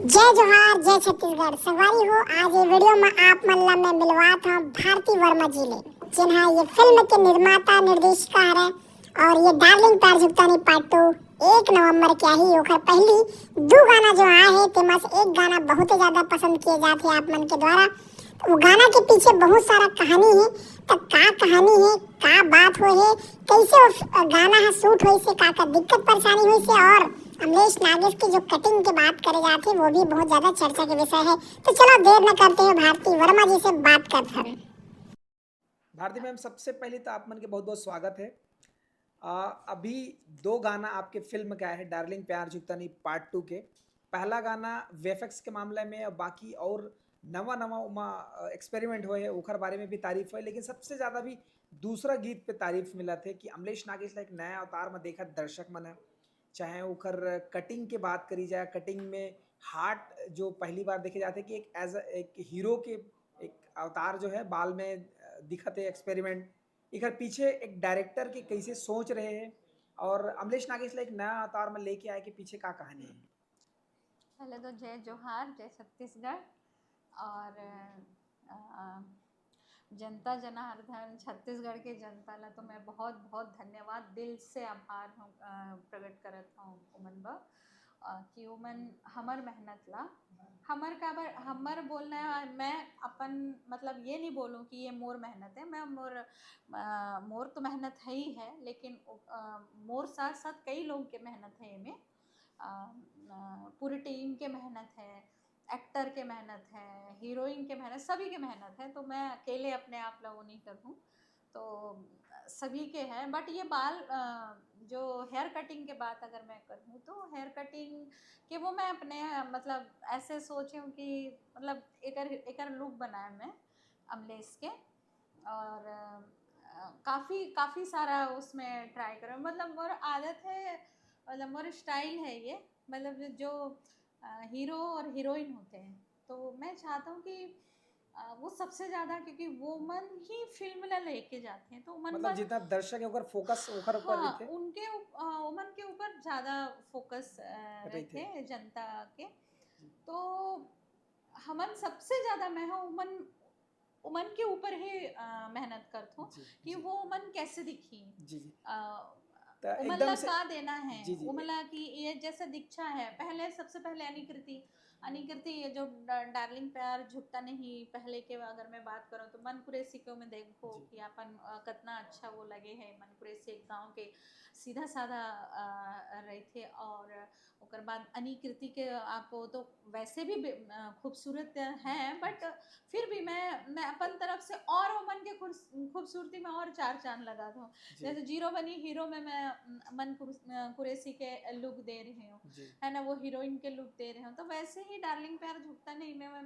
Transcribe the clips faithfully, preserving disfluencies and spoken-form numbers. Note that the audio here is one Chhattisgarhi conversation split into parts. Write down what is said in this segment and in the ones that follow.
जय जोहार, जय छत्तीसगढ़। संगवारी हो, आज ये वीडियो में आप मन ला मैं मिलवात हूँ भारती वर्मा जी ले, जिन्हा ये फिल्म के निर्माता निर्देशिका हरे और ये डार्लिंग प्यार झुकता नहीं पार्ट टू एक नवंबर के आही। ओखर पहली दो गाना जो आए हैं, तेमा से एक गाना बहुत ही ज्यादा पसंद किए जाते हैं आप मन के द्वारा। तो वो गाना के पीछे बहुत सारा कहानी है, तो का कहानी है, का बात हो है, कैसे वो गाना है शूट होइस हे, का का दिक्कत परेशानी होइस हे, और अमलेश नागेश की जो कटिंग के बात करे जाते, वो भी बहुत ज्यादा चर्चा के विषय है। तो चलो देर न करते हुए भारती वर्मा जी से बात करते हैं। भारती मैम, सबसे पहले तो आप मन के बहुत बहुत स्वागत है। आ, अभी दो गाना आपके फिल्म के आए हैं, डार्लिंग प्यार झुकता नहीं पार्ट टू के। पहला गाना वीएफएक्स के मामले में, और बाकी और नवा नवा उमा एक्सपेरिमेंट हुए हैं, ओखर बारे में भी तारीफ हुए, लेकिन सबसे ज़्यादा भी दूसरा गीत पे तारीफ मिला थे कि अमलेश नागेश ला एक नया अवतार में देखा दर्शक मन है। चाहे ओखर कटिंग के बात करी जाए, कटिंग में हार्ट जो पहली बार देखे जाते कि एक एज एक हीरो के एक अवतार जो है बाल में अ, दिखत है एक्सपेरिमेंट, एकर पीछे एक डायरेक्टर के कैसे सोच रहे हैं और अमलेश नागेश ला एक नया अवतार में लेके आए के पीछे का कहानी है। पहले तो जय जोहार, जय छत्तीसगढ़। और अ, जनता जनार्दन, छत्तीसगढ़ के जनता ला तो मैं बहुत बहुत धन्यवाद, दिल से आभार हूँ, अ, प्रकट करत हूँ उमन बर, अ, कि उमन हमर मेहनत ला, हमर काबर, हमर बोलना है, मैं अपन मतलब ये नहीं बोलूँ कि ये मोर मेहनत है, मैं मोर अ, मोर तो मेहनत है ही है, लेकिन अ, मोर साथ साथ कई लोग के मेहनत है एमे। अ, अ, पूरी टीम के मेहनत है, एक्टर के मेहनत है, हीरोइन के मेहनत, सभी के मेहनत है। तो मैं अकेले अपने आप ला वो नहीं करूँ, तो सभी के है। बट ये बाल अ, जो हेयर कटिंग के बात अगर मैं करूँ तो हेयर कटिंग के वो मैं अपने अ, मतलब ऐसे सोचे हूँ कि मतलब एकर एकर लुक बनाए मैं अमलेश के। और अ, काफ़ी काफ़ी सारा उसमें ट्राई करें, मतलब मोर आदत है, मतलब मोर स्टाइल है ये, मतलब जो हीरो और हीरोइन होते हैं तो मैं चाहता हूँ कि अ, वो सबसे ज़्यादा, क्योंकि वो मन ही फिल्म ला लेके जाते हैं, तो मन मतलब पर जितना दर्शक है ओकर फोकस ओकर ऊपर हाँ रहिथे। उनके उप, अ, उमन के ऊपर ज़्यादा फोकस रहिथे। रहिथे जनता के। तो हमन सबसे ज़्यादा मैं हाँ उमन उमन के ऊपर ही अ, मेहनत करत हूँ जी, कि जी, वो उमन कैसे दिखी, जी जी। अ, तो उमन एकदम ला से का देना है, जी जी। उमन ला कि ये जैसे दीक्षा है, पहले सबसे पहले अनिकृति, अनिकृति ये जो डा- डार्लिंग प्यार झुकता नहीं पहले के अगर मैं बात करूँ तो मन कुरेशी को मैं देखो जी। कि अपन अ, कितना अच्छा वो लगे है। मन कुरेशी एक गांव के सीधा साधा अ, रही थे, और ओकर बाद अनिकृति के आप वो तो वैसे भी बे- अ, खूबसूरत हैं, बट फिर भी मैं मैं अपन तरफ से और उमन के खुर्स- खूबसूरती में और चार चांद लगा दूँ। जी जैसे जीरो बनी हीरो में मैं अम, मन कुर- अ, कुरेशी के लुक दे रही हूँ, जी। है ना, वो हीरोइन के लुक दे रही हूँ। तो वैसे ही डार्लिंग प्यार झुकता नहीं में मैं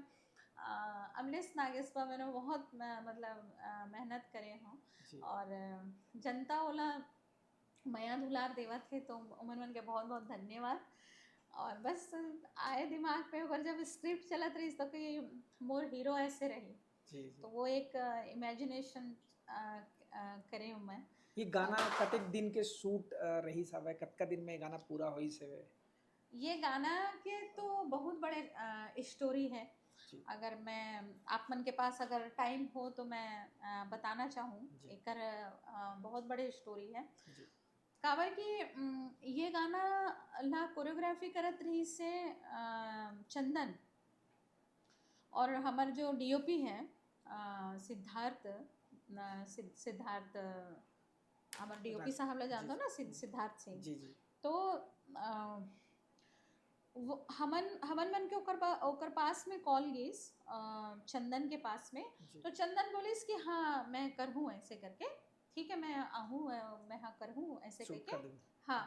अ, अमलेश नागेश पर मैंने बहुत मैं, मतलब अ, मेहनत करे हूँ। जी। और अ, जनता ओला मया दुलार देवत है तो उमन मन के बहुत बहुत धन्यवाद। और बस आए दिमाग पे, अगर जब स्क्रिप्ट चलत रही तो कि मोर हीरो ऐसे रही, जी तो जी। वो एक इमेजिनेशन करे हूँ मैं। ये गाना कतेक दिन के शूट रहिस हवय, कतका दिन में ये गाना पूरा होइस हवय? ये गाना के तो बहुत बड़े स्टोरी है। जी। अगर मैं आप मन के पास अगर टाइम हो तो मैं अ, बताना चाहूँ। जी। एकर अ, बहुत बड़े स्टोरी है। जी। काबर कि उम, ये गाना ला कोरियोग्राफी करत रही से अ, चंदन और हमार जो डीओपी है अ, सिद्धार्थ न, सिद्ध- सिद्धार्थ, हमार डीओपी राज- साहब ला जी जानता जी। ना, सिद्ध- सिद्धार्थ सिंह। जी जी। तो अ, वो हमन हमन मन के ओकर पा, ओकर पास में कॉल गईस अ, चंदन के पास में। जी। तो चंदन बोलिस कि हाँ मैं करहूँ ऐसे करके, ठीक है मैं आहूँ अ, मैं हाँ करहूँ ऐसे शूट करके। कर देंगे। हाँ,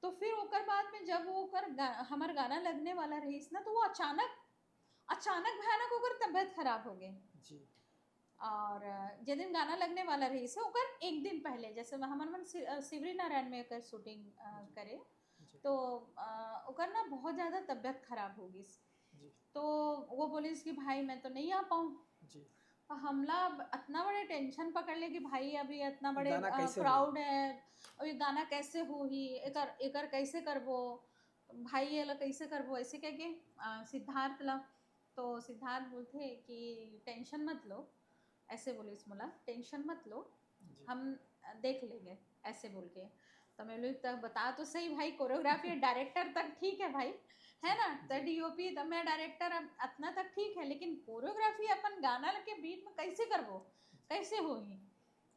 तो फिर ओकर बाद में जब वो ओकर गा, हमार गाना लगने वाला रहीस ना, तो वो अचानक अचानक भयानक ओकर तबीयत खराब हो गई। जी। और अ, जे दिन गाना लगने वाला रहीस ओकर एक दिन पहले, जैसे हमन मन शि- अ, शिवरी नारायण में एकर शूटिंग अ, करे, जी। तो अ, ओकर ना बहुत ज़्यादा तबीयत खराब हो गई। जी। तो वो बोलिस कि भाई मैं तो नहीं आ पाऊँ। जी। तो हमला अब इतना बड़े टेंशन पकड़ ले कि भाई अभी इतना बड़े गाना कैसे होही? क्राउड है, और ये गाना कैसे होही, एकर एकर कैसे करबो। भाई, ये ला कैसे करबो, ऐसे कह के अ, सिद्धार्थ ला। तो सिद्धार्थ बोलथे कि टेंशन मत लो, ऐसे बोलिस मोला, टेंशन मत लो, जी। हम देख लेंगे, ऐसे बोल के। तो मैं बोली, "तब बता तो सही भाई, कोरियोग्राफी डायरेक्टर तक ठीक है भाई, है ना, तो डीओपी तो मैं डायरेक्टर अब अतना तक ठीक है, लेकिन कोरियोग्राफी अपन गाना के बीट में कैसे करबो, कैसे होही?"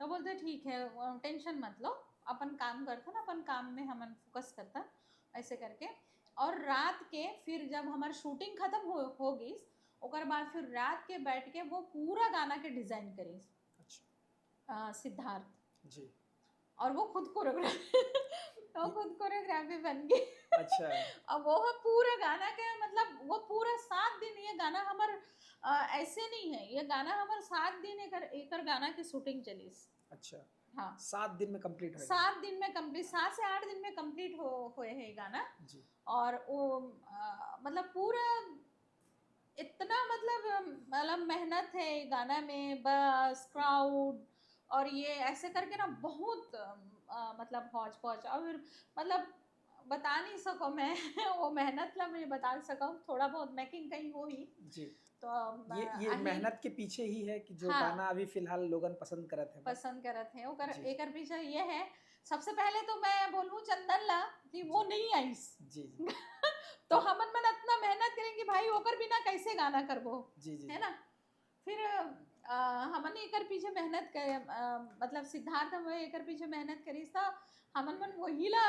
तो बोलते, "ठीक है, टेंशन मत लो, अपन काम करथन, अपन काम में हमन फोकस करथन," ऐसे करके। और रात के फिर जब हमार शूटिंग खत्म हो हो गई, ओकर बाद फिर रात के बैठ के वो पूरा गाना के डिजाइन करिस अच्छा। अ, सिद्धार्थ, जी। और वो खुद कोरियोग्राफी वो खुद कोरियोग्राफी बन गई। अच्छा। अब वो है पूरा गाना के, मतलब, वो पूरा सात दिन ये गाना हमर अ, ऐसे नहीं है, ये गाना हमर सात दिन एकर एकर गाना की शूटिंग चलिस। अच्छा। हाँ, सात दिन में कंप्लीट हो गया। सात दिन में कंप्लीट, सात से आठ दिन में कंप्लीट हो होए है ये गाना। जी। और वो अ, मतलब, पूरा इतना, मतलब, मतलब, मेहनत है ये गाना में, बस, क्राउड और ये ऐसे करके ना बहुत अ, मतलब, हौच पौच। और फिर, मतलब, बता नहीं सको मैं वो मेहनत ला मैं बता सको, थोड़ा बहुत मेकिंग कहीं हो ही। जी। तो अ, ये ये अही मेहनत के पीछे ही है कि जो हाँ। गाना अभी फिलहाल लोगन पसंद करत है। पसंद करत है, ओकर जी। एकर पीछे ये है, सबसे पहले तो मैं बोलूँ चंदन ला कि वो नहीं आइस। जी, जी। तो हमन मन इतना मेहनत करें कि भाई, ओकर बिना कैसे गाना करबो, जी, जी। है ना? फिर अ, हमन एकर पीछे मेहनत करे, अ, मतलब, सिद्धार्थ हम एकर पीछे मेहनत करिस, तो हमन मन वही ला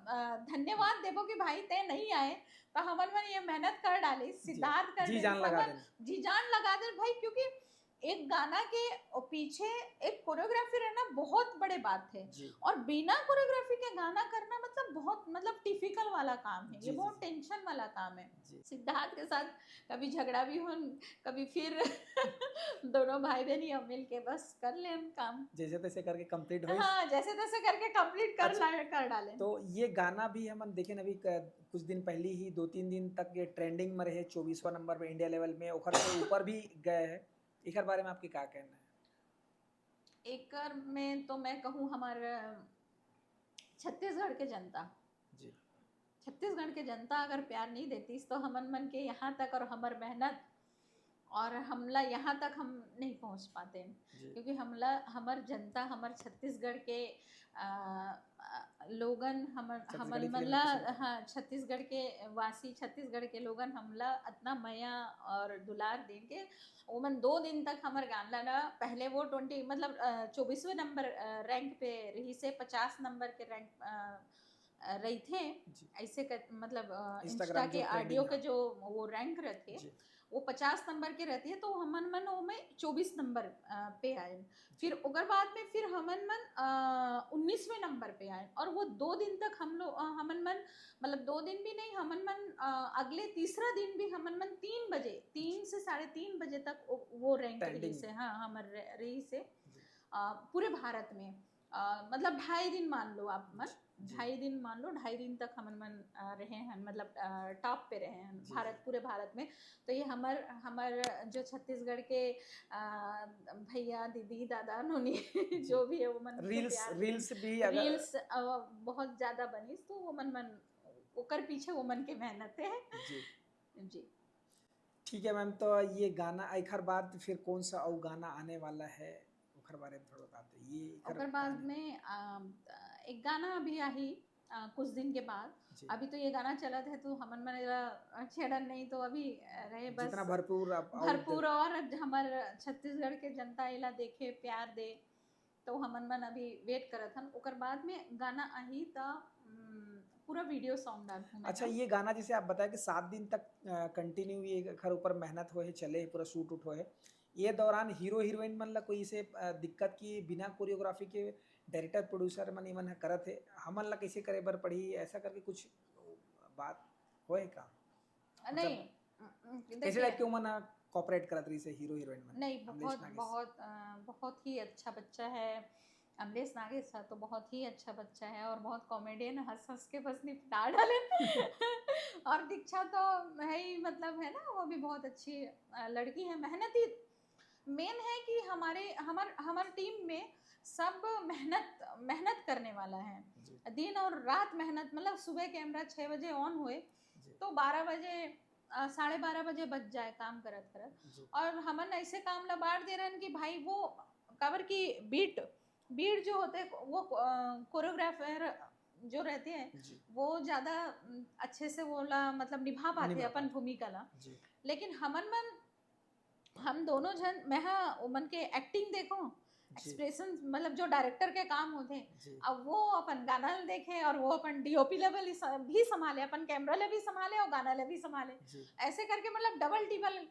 अ, धन्यवाद देबो कि भाई, ते नहीं आए, तो हमन मन ये मेहनत कर डाली, सिद्धार्थ कर जी डाली, जान लगा हमन देना। जी जान लगा दे भाई, क्योंकि एक गाना के पीछे एक कोरियोग्राफी रहना बहुत बड़े बात है। जी। और बिना कोरियोग्राफी के गाना करना, मतलब, बहुत, मतलब, टिपिकल वाला काम है, जी, ये जी, बहुत जी। टेंशन वाला काम है। जी। सिद्धार्थ के साथ कभी झगड़ा भी हो, कभी फिर दोनों भाई बहन ही हम मिलके बस कर ले हम काम। जैसे तैसे करके कंप्लीट हो। हाँ, जैसे तैसे करके कंप्लीट कर अच्छा। ला कर डाले। तो ये गाना भी हमन देखे अभी क- कुछ दिन पहले ही, दो तीन दिन तक ये ट्रेंडिंग में रहे, चौबीसवाँ नंबर पे इंडिया लेवल में, ओखर से ऊपर भी गए हैं। एकर बारे में आपके का कहना है? एकर में तो मैं कहूँ, हमार छत्तीसगढ़ के जनता, जी। छत्तीसगढ़ के जनता अगर प्यार नहीं देतीस, तो हमन मन के यहाँ तक और हमर मेहनत और हमला यहाँ तक हम नहीं पहुँच पाते, जी। क्योंकि हमला, हमर जनता, हमर छत्तीसगढ़ के अ, अ, लोगन, हमर हमन छत्तीसगढ़ी मन फिल्म ला, पसंद है। हाँ, छत्तीसगढ़ के वासी, छत्तीसगढ़ के लोगन हमला इतना मया और दुलार देन के ओमन दो दिन तक हमर गाना ला, पहले वो ट्वेंटी, मतलब, अ, चौबीसवें नंबर अ, रैंक पे रही से, पचास नंबर के रैंक अ, अ, रही थे। जी। ऐसे कर, मतलब, अ, Instagram इंस्टा के जो trending ऑडियो के था। जो वो रैंक रहते, जी। वो पचास नंबर के रहती है, तो हमन मन ओमे चौबीस नंबर अ, पे आए। फिर ओकर बाद में फिर हमन मन अ, उन्नीसवें नंबर पे आए, और वो दो दिन तक हम लोग, अ, हमन मन, मतलब, दो दिन भी नहीं, हमन मन अ, अगले तीसरा दिन भी हमन मन तीन बजे, तीन से साढ़े तीन बजे तक वो, वो रैंक Trending रही से, हाँ, हमर रह- रही से जी। अ, पूरे भारत में, अ, मतलब, ढाई दिन मान लो आप मन, जी। ढाई दिन मान लो, ढाई दिन तक हमन मन अ, रहे हैं, मतलब, टॉप पे रहे हैं जी, भारत, जी। पूरे भारत में। तो ये हमर हमर जो छत्तीसगढ़ के अ, भैया, दीदी, दादा, नोनी जो भी है, वो मन के रील्स प्यार, रील्स भी अगर रील्स अ, बहुत ज्यादा बनिस, तो वो मन मन ओकर पीछे वो मन के मेहनत है। जी। जी। ठीक है मैम, तो ये गाना एखर बाद फिर कौन सा अउ गाना आने वाला है, ओखर बारे में थोड़ा बताते। ये एखर ओकर बाद कहानी। में अ, एक गाना अभी आही अ, कुछ दिन के बाद। जी। अभी तो ये गाना चलत है, तो हमन मन एला छेड़न नहीं, तो अभी रहे बस जितना भरपूर आप और भरपूर, और हमर छत्तीसगढ़ के जनता एला देखे, प्यार दे, तो हमन मन अभी वेट करत हन। ओकर बाद में गाना आही, त उम, पूरा वीडियो सॉन्ग डालहूँ मैं अच्छा, ह। ये गाना जैसे आप बताया कि सात दिन तक कंटिन्यू ये एखर ऊपर मेहनत होए हे, चले हे, पूरा शूट उट होए हे, ये दौरान हीरो हीरोइन मन ला कोई इसे अ, दिक्कत की बिना कोरियोग्राफी के डायरेक्टर प्रोड्यूसर मन इमन ह करत हे, हमन ला कैसे करे बर पड़ही, ऐसा करके कुछ बात होए का? नहीं, मतलब, उम, उम, कैसे देखिए, टाइप के उमन ह कॉपरेट करत रही से हीरो हीरोइन मन? नहीं, अमलेश बहुत नागेश। बहुत अ, बहुत ही अच्छा बच्चा है अमलेश नागेश सर, तो बहुत ही अच्छा बच्चा है और बहुत कॉमेडियन, हंस हंस के बस निपटा डाले। और दीक्षा तो है ही, मतलब, है ना, वो भी बहुत अच्छी अ, लड़की है, मेहनती। मेन है कि हमारे हमार हमार टीम में सब मेहनत मेहनत करने वाला है। जी। दिन और रात मेहनत, मतलब सुबह कैमरा छः बजे ऑन हुए जी। तो बारह बजे, अ, साढ़े बारह बजे बज जाए काम करत करत। जी। और हमन ऐसे काम ला बांट दे रहन कि भाई वो, काबर कि बीट बीट जो होते, वो कोरियोग्राफर जो रहते हैं जी। वो ज्यादा, उम, अच्छे से वो ला मतलब निभा पाते निभा अपन पाते। भूमिका ला। जी। लेकिन हमन मन हम दोनों जन, मैं हा ओमन के एक्टिंग देखो, जी। एक्सप्रेशन, मतलब जो डायरेक्टर के काम होते, जी। अब वो अपन गाना ल देखे और वो अपन डीओपी लेवल भी संभाले, अपन कैमरा ले भी संभाले और गाना ले भी संभाले। जी। ऐसे करके मतलब डबल टिबल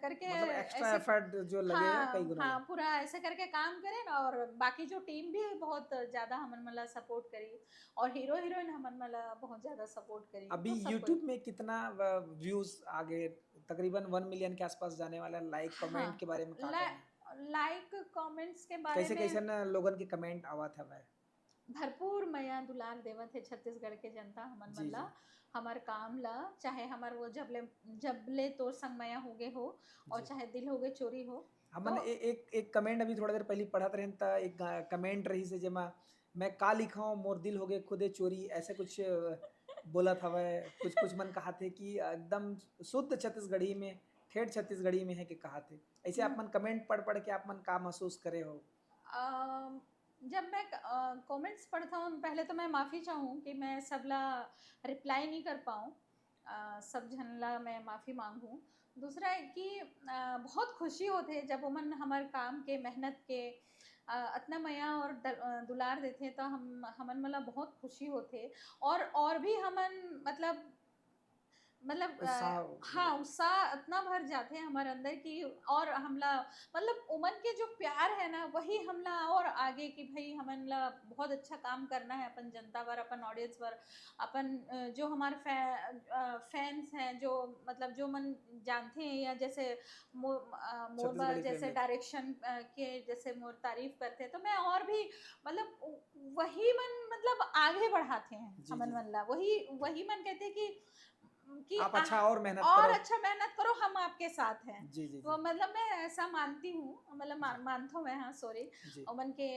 करके मतलब एक्स्ट्रा ऐसे एफर्ट जो लगे हाँ, कई गुना। हाँ, पूरा ऐसे करके काम करे ना। और बाकी जो टीम भी बहुत ज्यादा हमन मला सपोर्ट करी और हीरो हीरोइन हमन मला बहुत ज्यादा सपोर्ट करी। अभी तो सबको यूट्यूब में कितना व्यूज आ गए? तकरीबन वन मिलियन के आसपास जाने वाला। लाइक कमेंट हाँ, के बारे में का ला- कहना? लाइक कमेंट्स के बारे कैसे में कैसे न लोगन के कमेंट आवत हवे? भरपूर मया दुलार देवत है छत्तीसगढ़ के जनता हमन जी, मन ला। जी। हमार काम ला, चाहे हमार वो जबले जबले तोर संग मया होगे हो और जी। चाहे दिल होगे चोरी हो। हमन तो ए, एक एक कमेंट अभी थोड़ा देर पहले पढ़त रहन त एक कमेंट रही से जेमा मैं का लिखाऊं, मोर दिल होगे खुदे चोरी, ऐसे कुछ अ, बोलत हवय। कुछ कुछ मन कहा थे कि एकदम शुद्ध छत्तीसगढ़ी में, ठेठ छत्तीसगढ़ी में है कि कहा थे। ऐसे आप हम्म। मन कमेंट पढ़ पढ़ के आप मन का महसूस करे हो? अम, जब मैं कमेंट्स पढ़ता हूँ, पहले तो मैं माफ़ी चाहूँ कि मैं सबला रिप्लाई नहीं कर पाऊँ, अ, सब झन ला मैं माफ़ी मांगू। दूसरा है कि अ, बहुत खुशी होते जब ओमन हमार काम के, मेहनत के अ, अतना मया और द- अ, दुलार देते तो हम हमन मला बहुत खुशी होते। और और भी हमन मतलब मतलब अ, उत्साह हाँ, उत्साह इतना भर जाते हैं हमारे अंदर कि और हमला मतलब ओमन के जो प्यार है ना, वही हमला और आगे कि भाई हमन ला बहुत अच्छा काम करना है अपन जनता बर, अपन ऑडियंस बर, अपन अ, जो हमारे फैंस हैं, जो मतलब जो मन जानते हैं या जैसे मो, अ, मोर बर छत्तीसगढ़ी जैसे फिल्म। डायरेक्शन के जैसे मोर तारीफ करते हैं तो मैं और भी मतलब वही मन मतलब आगे बढ़ाते हैं जी, हमन जी। मन ला। वही वही मन कहते हैं कि कि आप आ- अच्छा और मेहनत और करो। अच्छा मेहनत करो, हम आपके साथ हैं। जी जी तो जी। मतलब मैं ऐसा मानती हूँ, मतलब मा, जी। मानता हूँ मैं, हाँ सॉरी। जी। ओमन के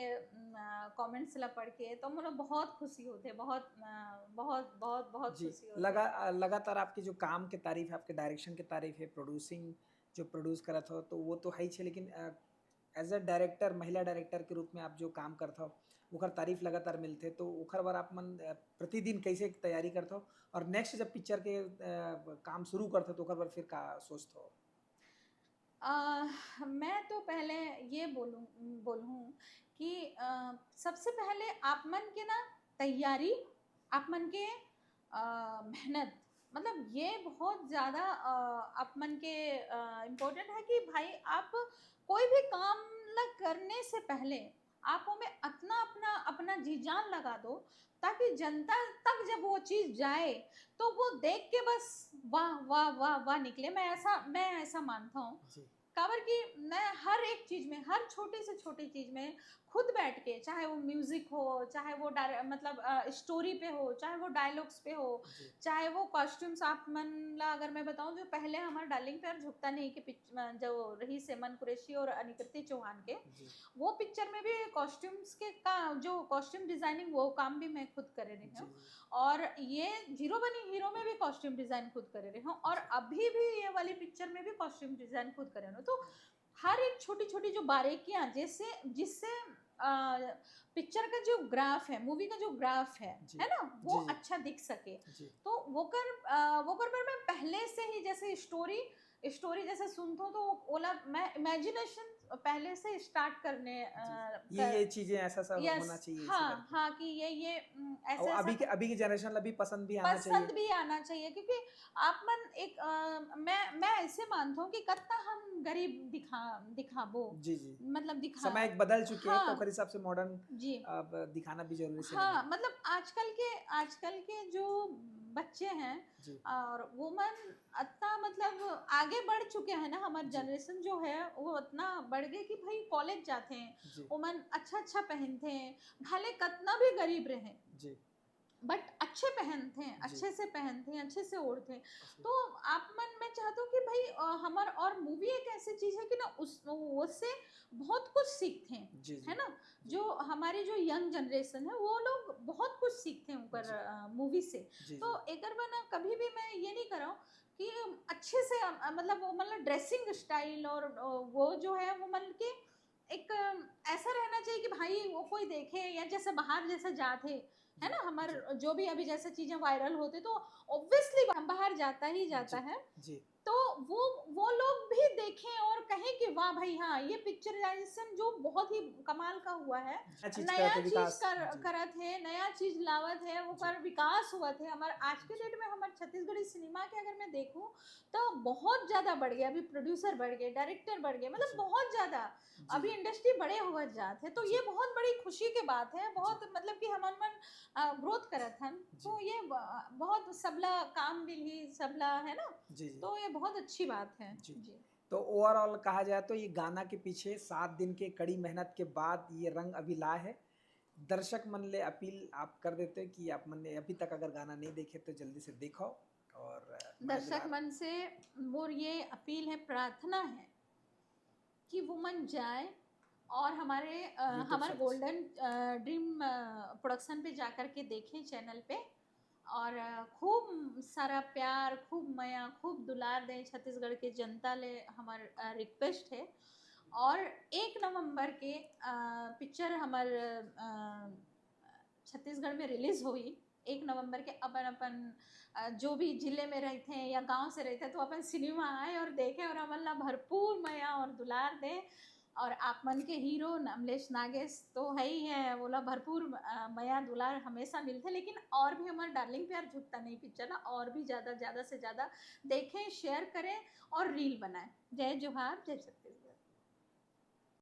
कमेंट्स ला पढ़ के तो मतलब बहुत खुशी होते, बहुत अ, बहुत बहुत बहुत जी। खुशी होते। लगा लगातार आपके जो काम के तारीफ है, आपके डायरेक्शन के तारीफ है, प्रोड्यूसिंग जो प्रोड्यूस करत हो तो वो तो है ही छे, लेकिन एज अ डायरेक्टर, महिला डायरेक्टर के रूप में आप जो काम करत हो ओकर तारीफ लगातार मिलते, तो ओकर बर आप मन अ, प्रतिदिन कैसे तैयारी करत हो और नेक्स्ट जब पिक्चर के अ, काम शुरू करत हो तो ओकर बर फिर का सोचत हो? अ, मैं तो पहले ये बोलूँ बोलूँ कि अ, सबसे पहले आप मन के ना तैयारी, आप मन के अ, मेहनत, मतलब ये बहुत ज़्यादा अ, आप मन के इम्पोर्टेंट है कि भाई आप कोई भी काम ला करने से पहले आप ओमे अतना अपना अपना जी जान लगा दो, ताकि जनता तक जब वो चीज़ जाए तो वो देख के बस वाह वाह वाह वाह निकले। मैं ऐसा मैं ऐसा मानता हूँ। जी। काबर कि मैं हर एक चीज़ में, हर छोटी से छोटी चीज़ में खुद बैठ के, चाहे वो म्यूजिक हो, चाहे वो डायरे- मतलब स्टोरी पे हो, चाहे वो डायलॉग्स पे हो, जी। चाहे वो कॉस्ट्यूम्स, आप मन ला अगर मैं बताऊं, जो पहले हमारे डार्लिंग प्यार झुकता नहीं के पिच- अ, जो रही सेमन कुरैशी और अनिकृति चौहान के, जी। वो पिक्चर में भी कॉस्ट्यूम्स के का जो कॉस्ट्यूम डिजाइनिंग, वो काम भी मैं खुद करे रही जी हूँ। जी। और ये जीरो बनी हीरो में भी कॉस्ट्यूम डिजाइन खुद करे रही हूँ और जी। अभी भी ये वाली पिक्चर में भी कॉस्ट्यूम डिजाइन खुद करे रही हूँ। तो हर एक छोटी छोटी जो बारीकियां, जैसे जिससे पिक्चर का जो ग्राफ है, मूवी का जो ग्राफ है जी। है ना, वो जी, जी। अच्छा दिख सके। जी। तो वोकर अ, वोकर पर मैं पहले से ही जैसे स्टोरी स्टोरी जैसे सुनता हूँ तो ओला मैं इमेजिनेशन पहले से स्टार्ट करने अ, जी। ये कर- ये चीजें ऐसा सब यस, होना चाहिए, ऐसे हाँ करके। हाँ, कि ये ये उम, ऐसे और ऐसा अभी के अभी की जनरेशन ला भी पसंद भी आना पसंद चाहिए। भी आना चाहिए, क्योंकि आप मन एक अ, मैं मैं ऐसे मानता हूँ कि कतना हम गरीब दिखा दिखाबो, जी जी। मतलब दिखा समय एक बदल चुके हैं, तो हाँ। ओकर हिसाब से मॉडर्न जी। अब दिखाना भी जरूरी से हाँ, लगे। मतलब आजकल के आजकल के जो बच्चे हैं जी। और वो मन इतना मतलब आगे बढ़ चुके हैं ना, हमारे जी। जनरेशन जो है वो इतना बढ़ गए कि भाई कॉलेज जाते हैं, जी। वो मन अच्छा अच्छा पहनते हैं, भले कितना भी गरीब रहे, जी। बट अच्छे पहनथे, अच्छे से पहनथे, अच्छे से ओढ़थे। तो आप मन, मैं चाहत हूँ कि भाई, अ, हमर, और मूवी एक ऐसी चीज है कि ना, उस, उससे बहुत कुछ सीखते हैं, जी जी है ना? जो हमारी जो यंग जनरेशन है, वो लोग बहुत कुछ सीखते हैं ऊपर जी। मूवी से। जी तो जी एकर बर ना, कभी भी मैं ये नहीं कराऊँ कि अच्छे से, अ, मतलब, वो, मतलब, ड्रेसिंग स्टाइल और, अ, वो जो है, वो, मतलब कि एक, अ, ऐसा रहना चाहिए कि भाई, वो कोई देखे, या जैसे बाहर जैसे जाते, है ना, हमारे जो भी अभी जैसे चीजें वायरल होते, तो ऑब्वियसली हम बाहर जाता ही जाता है। जी तो वो वो लोग भी देखें और कहें कि वाह भाई, हाँ, ये पिक्चराइजेशन जो बहुत ही कमाल का हुआ है, नया चीज नया करत हे, चीज विकास। कर जी। करत है, नया चीज लावत है, वो जी। कर विकास हुआ थे। हमारे आज के डेट में हमारे छत्तीसगढ़ी सिनेमा के अगर मैं देखूं, तो बहुत ज्यादा बढ़ गया। अभी प्रोड्यूसर बढ़ गए, डायरेक्टर बढ़ गए, मतलब जी। बहुत ज्यादा जी अभी जी। इंडस्ट्री बड़े हुआ जात है। तो जी। ये बहुत बड़ी खुशी की बात है, बहुत, मतलब कि हमन मन ग्रोथ करत हन। जी। तो ये ब- बहुत सबला काम मिलही, सबला, है ना? जी जी तो ये बहुत अच्छी बात है। जी। जी। तो ओवरऑल कहा जाए तो ये गाना के पीछे सात दिन के कड़ी मेहनत के बाद ये रंग अभी ला है। दर्शक मन ले अपील आप कर देते हो कि आप मन ने अभी तक अगर गाना नहीं देखे तो जल्दी से देखो। और अ, दर्शक मन से मोर ये अपील है, प्रार्थना है कि वो मन जाए और हमारे, अ, YouTube हमारे search। गोल्डन ड्रीम प्रोडक्शन पे जाकर के देखें चैनल पे, और अ, खूब सारा प्यार, खूब मया, खूब दुलार दें। छत्तीसगढ़ के जनता ले हमार रिक्वेस्ट है। और एक नवंबर के पिक्चर हमार अ, छत्तीसगढ़ में रिलीज होही। एक नवंबर के अपन अपन अ, जो भी जिले में रहते हैं या गांव से रहते हैं, तो अपन सिनेमा आए और देखें और हमन ला भरपूर मया और दुलार दे। और आप मन के हीरो अमलेश नागेश तो है ही है, वोला भरपूर अ, मया दुलार हमेशा मिलथे, लेकिन और भी हमार डार्लिंग प्यार झुकता नहीं पिक्चर ला और भी ज्यादा, ज्यादा से ज्यादा देखें, शेयर करें और रील बनाएं। जय जोहार, जय छत्तीसगढ़।